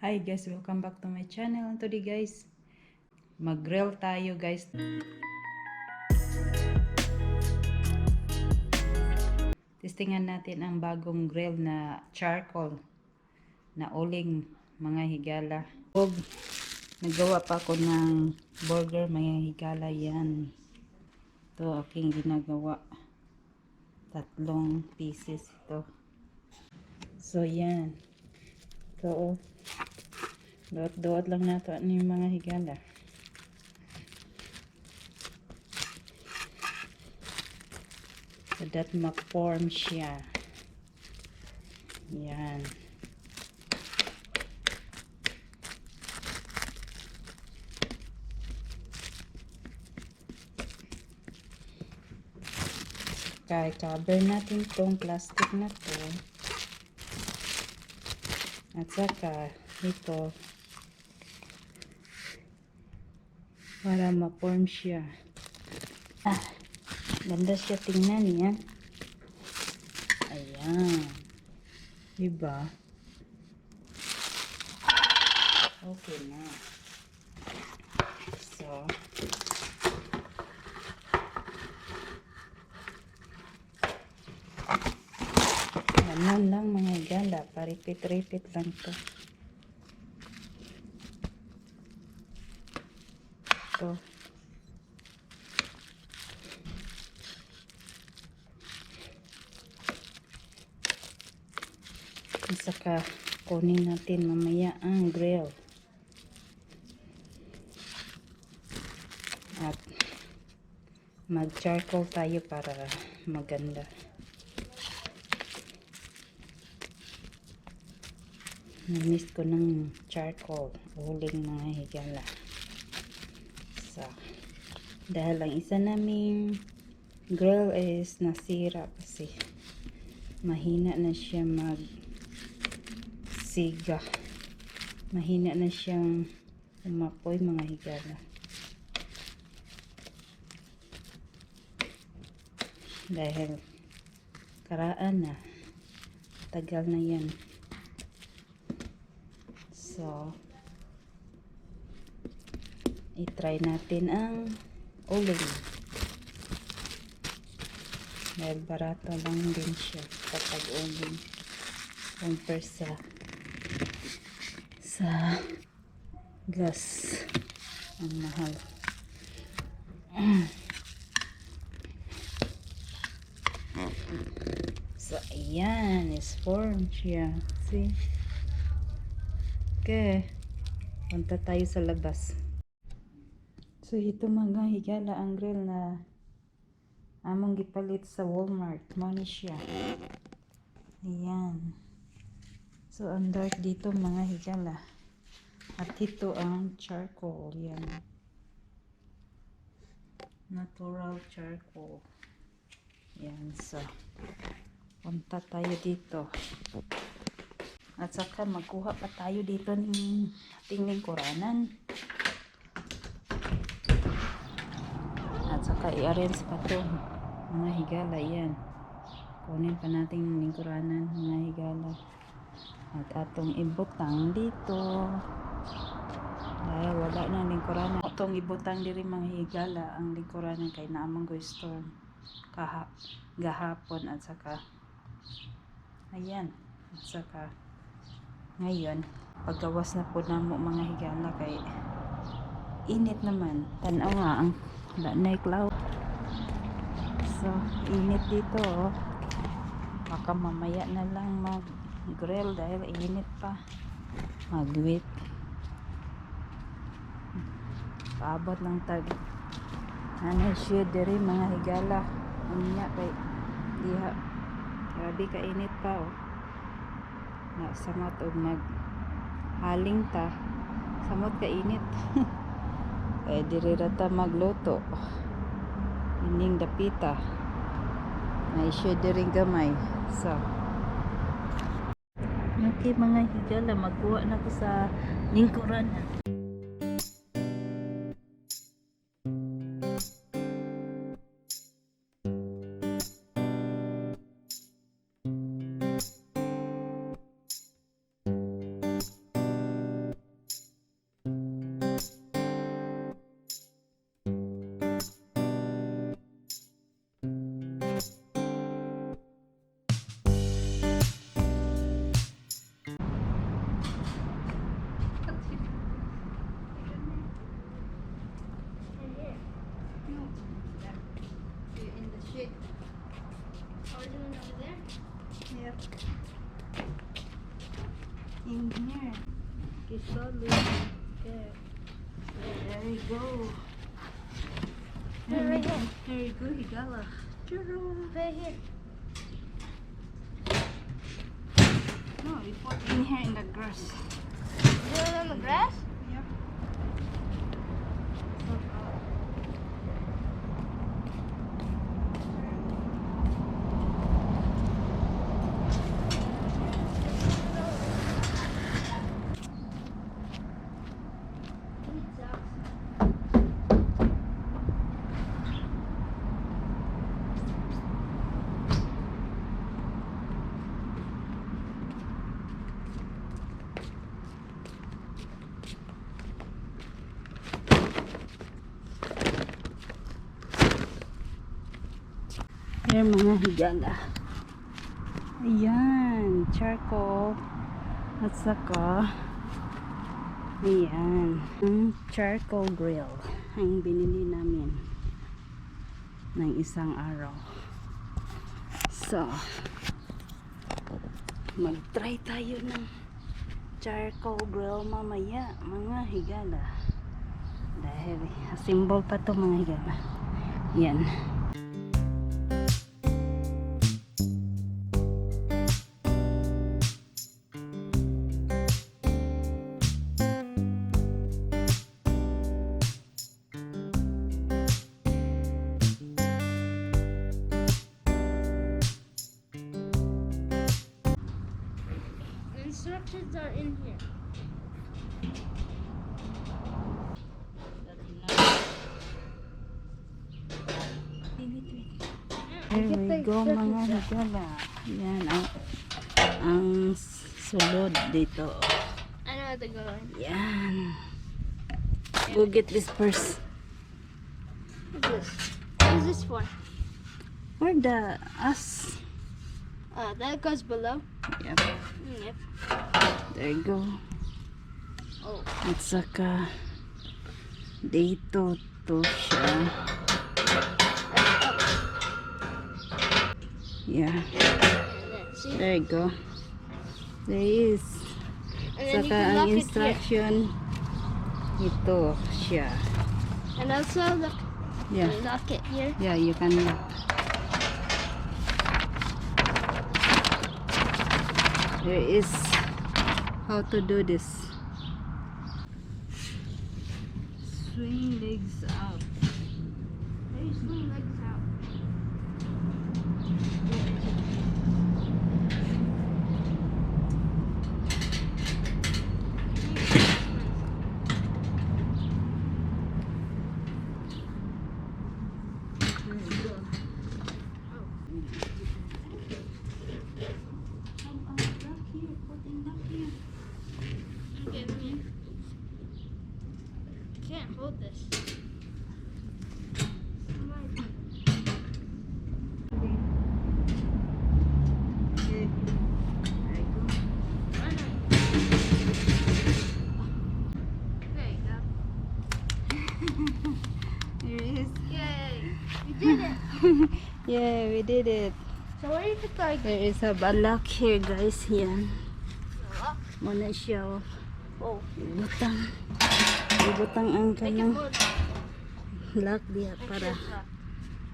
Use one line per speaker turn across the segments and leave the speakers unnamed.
Hi guys, welcome back to my channel. Today guys, mag-grill tayo, guys. Testingan natin ang bagong grill na charcoal na uling, mga higala. Ug nagawa pa ako ng burger, mga higala, yan. Ito aking ginagawa. Tatlong pieces ito. So yan. Ito oh. Duot-duot lang nato ano yung mga higala. So that ma-form siya. Yan. Kaya cover natin tong plastic na to. At saka ito para ma-form siya. Ah, ganda siya tingnan yan. Ayan. Diba? Okay na. So, ganun lang, mga gala. Pa-repeat-repeat lang to. Ito. At saka, kunin natin mamaya ang grill. At mag-charcoal tayo para maganda. Na-miss ko ng charcoal. Uling, mga higala. So, dahil ang isa naming grill is nasira kasi mahina na siya mag siga. Mahina na siyang umapoy, mga higala. Dahil karaan na. Tagal na yan. So, i-try natin ang uling. Dahil barato lang din siya kapag uling. Compare sa gas. Ang mahal. So, ayan. Is formed siya. See? Okay. Punta tayo sa labas. So, ito, mga higala, ang grill na among gipalit sa Walmart. Mao ni siya. Ayan. So, ang dark dito, mga higala. At ito ang charcoal. Yan. Natural charcoal. Yan. So, punta tayo dito. At saka magkuha pa tayo dito ng ating lingkuranan. At saka i-arrange pa to, mga higala. Yan. Kunin pa natin yung lingkuranan, mga higala. At atong ibutang dito. Dahil wala na lingkuranan. Atong ibutang diri, mga higala, ang lingkuranan kay naa man goy storm gahapon at saka ayan. At saka ngayon, paggawas na po namo, mga higala, kay init naman. Tanaw nga ang wala na cloud. So, init dito oh. Baka mamaya na lang mag grill dahil init pa. Mag-wait. Paabot lang tag ano siya diri, mga higala. Unya kay diha grabe ka init pa oh. Na samot og mag haling ta. Samot ka init. Kaya diri ra ta magluto. Ining dapita. May siya diri gamay. So, okay, mga higala, magkuha na ko sa lingkuran. Okay, slowly. Okay. There you go.
Put it right here.
There you go, higala.
Put it here.
No, we put in here in the grass.
Put it on the grass?
Yep.
I need socks.
Here, mga higala. Ayan, charcoal. At saka, ayan, ang charcoal grill ang binili namin ng isang araw. So, mag-try tayo ng charcoal grill mamaya, mga higala. Dahil symbol pa to, mga higala. Yan.
The instructions are in here.
Here we go, mga higala. Yan ang sulod dito.
I know how to go in.
Yan. Go get this first.
What's this? What is this for?
For the us.
That goes below.
Yep.
Yep.
There you go.
Oh.
At saka dito to siya.
That's up.
Yeah.
And then, see?
There you go. There is.
And then you
Saka
can
ang
lock it here.
instruction, ito siya.
And also look, lock it here.
Yeah, you can lock. There is how to do this. Swing legs out.
How do you swing legs out?
There you go. Come out back here. Put in back here.
Okay, let me. I can't hold this. Somebody-
Okay. Okay. There you go.
Why not? There you go.
Here it is.
Yay! We did it!
Yeah, we did it.
So where do you put the, like,
There is a balak here, guys. Yan.
the lock?
Mao na siya, oh.
Oh.
Ibutang. Ibutang ang
Make it
kanang
more
lock diha para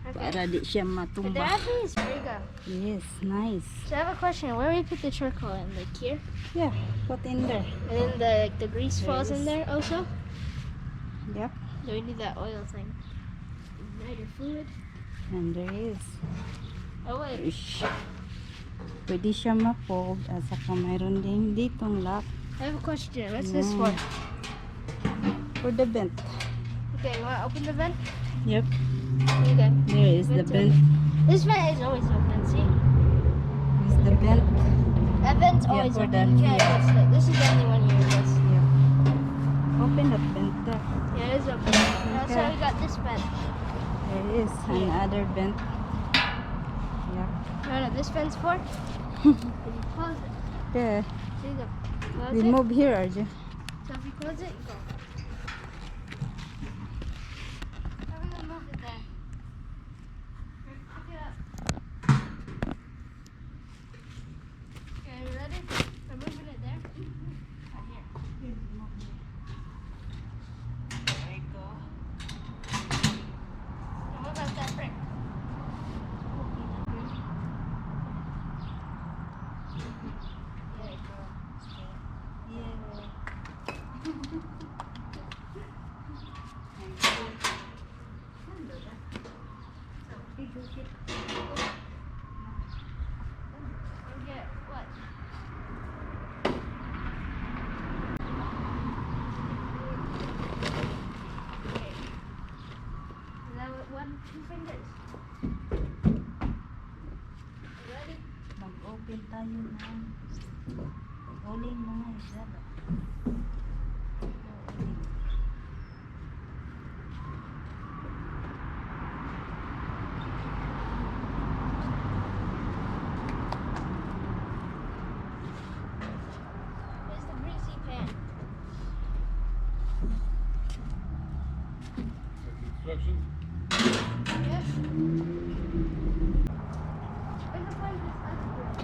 Okay.
para di siya
But
matumba.
there is. There you go.
Yes, nice.
So I have a question. Where do we put the charcoal in? Like here?
Yeah, put in there.
And then the grease falls in
Yes.
there also?
Yep.
Do we need that oil thing? Igniter fluid?
And there is.
Oh wait.
Ish. Pwede siya ma-fold at saka mayroon din ditong lock.
I have a question. What's this for?
For the vent.
Okay, you wanna open the vent?
Yep.
Okay.
There is the
Vent's
vent.
open. This vent is always open, see?
Is the vent.
That vent's
Yeah,
always
for
open.
the-
You can't adjust it. This is the only one you adjust.
Yep. Open that vent there.
Yeah, it is open. And also
Okay.
we got this vent.
There is another vent. Yep.
You know what this vent's for? If you close it.
There.
See the close
We
it?
move here, Arjun.
So if you close it, you go. How are we gonna move it there? Here, pick it up. Okay, you ready? We're moving it there. Right here.
tayo ng uling, mga higala. Uling.
Where's the greasy pan?
Instructions?
Yes. Where's the find this ice cream?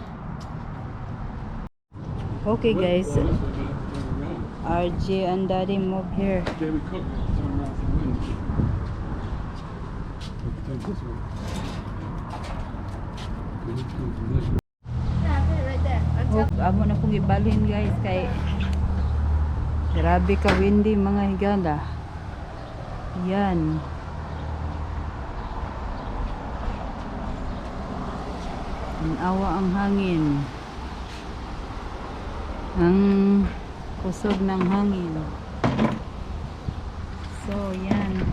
Okay guys,
Well, this way, but turn around.
RJ and Daddy move here.
David Cook had to turn around for the wind. We could take this one. We need to come from this.
Yeah, put it right there. On
Oh,
top.
amo na kong ibalhin, guys, kay grabe ka windy, mga higala. Yan. Awa ang hangin. Ang kusog ng hangin. So, yan.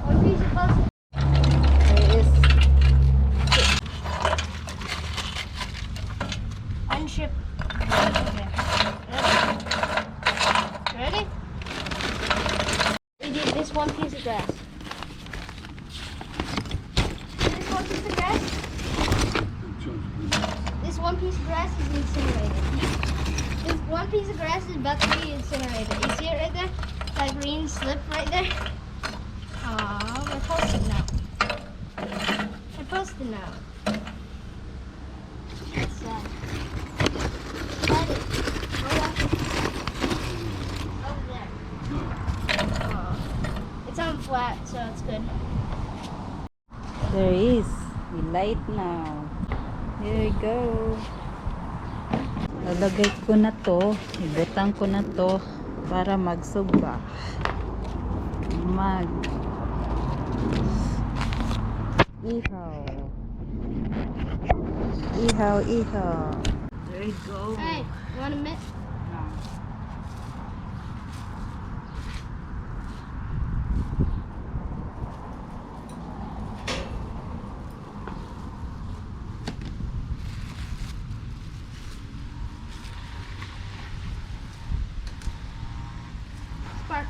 One piece of plastic.
There is
Unship. Okay. Ready? Ready? We did this one piece of grass. This one piece of grass? This one piece of grass is incinerated. This one piece of grass is about to be incinerated. You see it right there? That green slip right there? Aw, my post-it note. My post-it note. That's sad. Daddy, go watch it. Over there. Aw. It's on flat, so it's good.
There is. We light now. Here we go. Lalagay ko na to. Ibutang ko na to para magsugba. Mag ihaw. Ihaw, ihaw. There you go.
Hey, you want a mitt?
No.
Spark.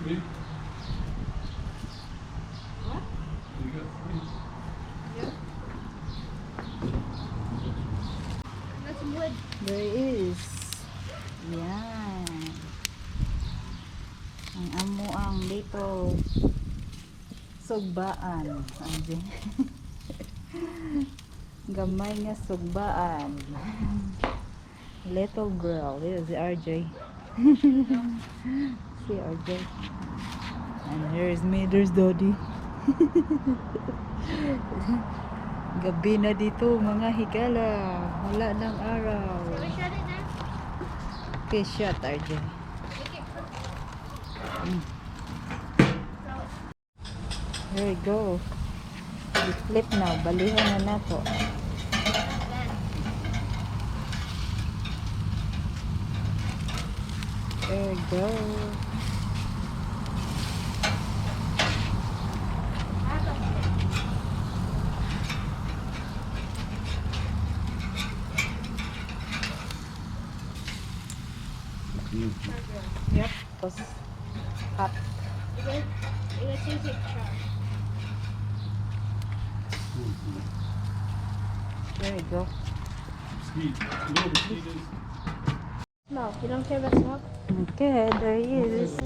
Three?
What?
You got three.
Yeah. That's some wood.
There is. Yan. Ang amo ang little sugbaan. Ang gamay nga sugbaan. Little girl. This is RJ. See RJ. And here's me. There's Daddy. Gabi na dito, mga higala. Wala ng araw.
Can we shut it now?
Okay, shut, RJ.
Make it purple. Throw it.
Here we go. I-flip now. Balihan na nato.
Then.
There we go.
I have a stick.
Yep. Tapos, hot.
It tastes like char.
There we go.
Mosquito. You know what mosquitoes?
Smoke. You don't care about smoke?
Okay, there he is.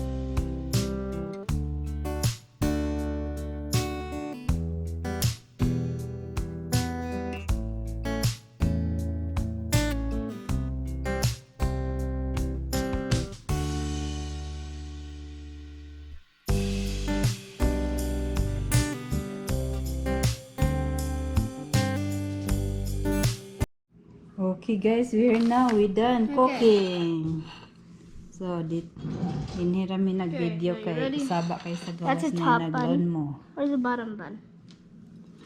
Okay guys, we're now we done cooking. So, dit dinhi ra mi nag-video
Okay, are you
kay
ready?
saba kay sa gawas
That's a
na
top
nagloan
bun.
mo.
Where's the bottom bun?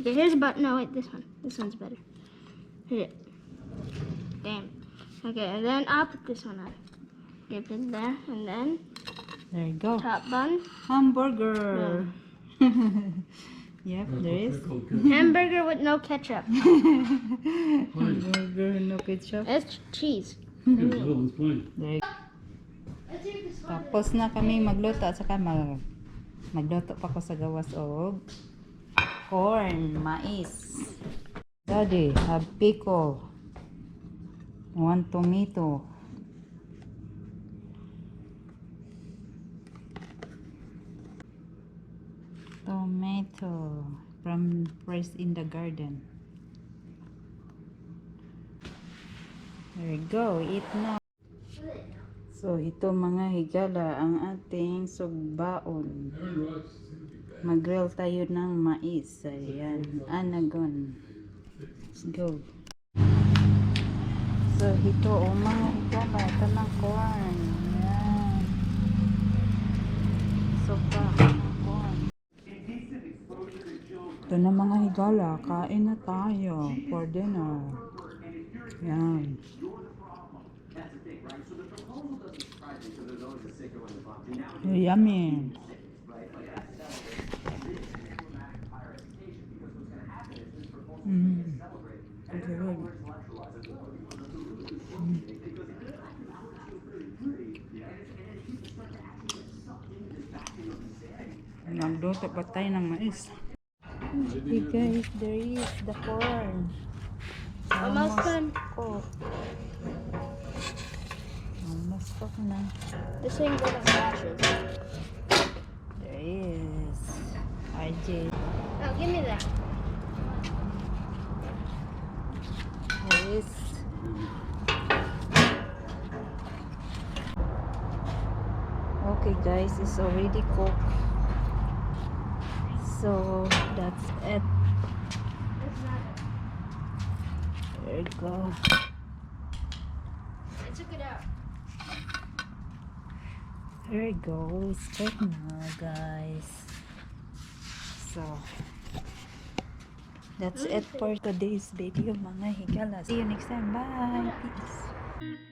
Okay, here's the button. No, wait, this one. This one's better. Here. Damn. Okay, and then I'll put this one on. Dip in there, and then
There you go.
top bun.
Hamburger. Yep, there is.
They're called ketchup.
Hamburger with no ketchup.
Plenty.
Hamburger, no ketchup.
It's cheese.
Yeah, little, it's plenty.
There you. Tapos na kami magluto at saka magluto pa ko sa gawas og corn, mais. Daddy, have pickle. One tomato. Tomato from fresh in the garden. There you go. Eat now. So, ito, mga higala, ang ating sugbaon.
Aaron Ross is gonna be bad.
Mag-grill tayo ng mais. Ayan. Anagon. Let's go. So, ito, oh, mga higala. Ito ng corn. Ayan. Sopa ng corn. Ito na, mga higala. Kain na tayo for dinner. Ayan. Yummy. Good. Nagluto pa tayo ng mais. Hey guys, there is the corn.
Almost done.
Cooked. Almost cooked na.
This thing goes on ashes.
There is. RJ.
Now give me that.
There is. Okay guys, it's already cooked. So that's it.
It's not it.
There you go.
I took it out.
There you go. It's cooked now, guys. So that's it for today's video, mga higala. See you next time. Bye. Peace.